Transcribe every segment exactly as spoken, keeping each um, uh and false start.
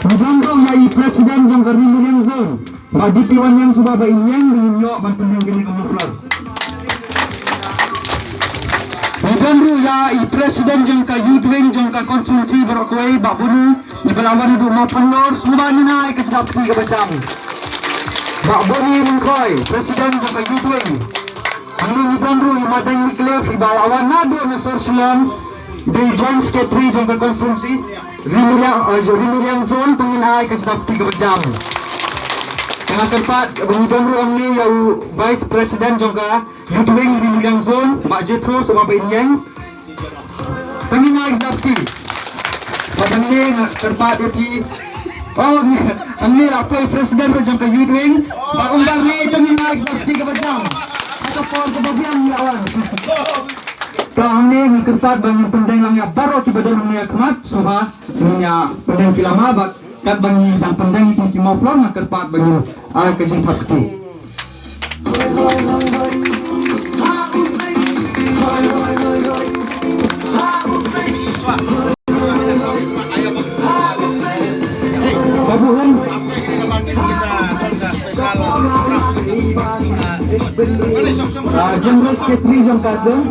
Ngi don ruh ïa i President jong ka Ri Mariang Zone, Bah D P Wanniang, sngewbha ba in ïeng, ba ngin ïoh ban pynlong kane ka muffler. Ngi don ruh ïa i President jong ka Youth Wing jong ka constituency baroh kawei, Bah Buni, ngi ba la wan haduh Mawphanlur, sngewbha ngin ai ka jingïarap kti kaba jam. Bah Buni Lyngkhoi, President jong ka Youth Wing. Hangne ngi don ruh i Madang Wycliffe, i ba la wan naduh na sor Shillong, i dei Joint Secretary jong ka constituency Ri Mariang, eh, Ri Mariang Zone, to ngin ai ka jingïarap kti kaba jam. Te nga kyrpad ba ngi don ruh hangne ïa u Vice President jong ka Youth Wing Ri Mariang Zone, Bah Jethro, sngewbha ba in ïeng. To ngin ai ka jingïarap kti. Bad hangne nga kyrpad ïa phi. Oh, hangne la poi President ruh jong ka Youth Wing. Bah Umbar ne, to ngin ai ka jingïarap kti kaba jam. Ha ka por kaba biang ïa wan. To hangne nga kyrpad ba ngin pyndeng lang ïa baroh kiba don hangne ha khmat, sngewbha ngin ïa pyndeng phi lama bad katba ngi dang pyndeng ïa ki muffler nga kyrpad ba ngin ai ka jingïarap kti. Babu Hun. Ah, General Secretary jong ka zone.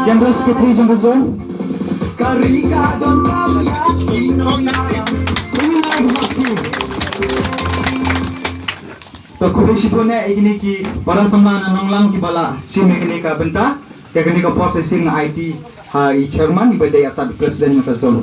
General Secretary jong ka zone. To khublei shibun ïa kine ki para samla na Nonglang kiba la shim ïa kane ka bynta. Ïa kane ka procession nga aiti ha i chairman, iba dei artat president jong ka zone.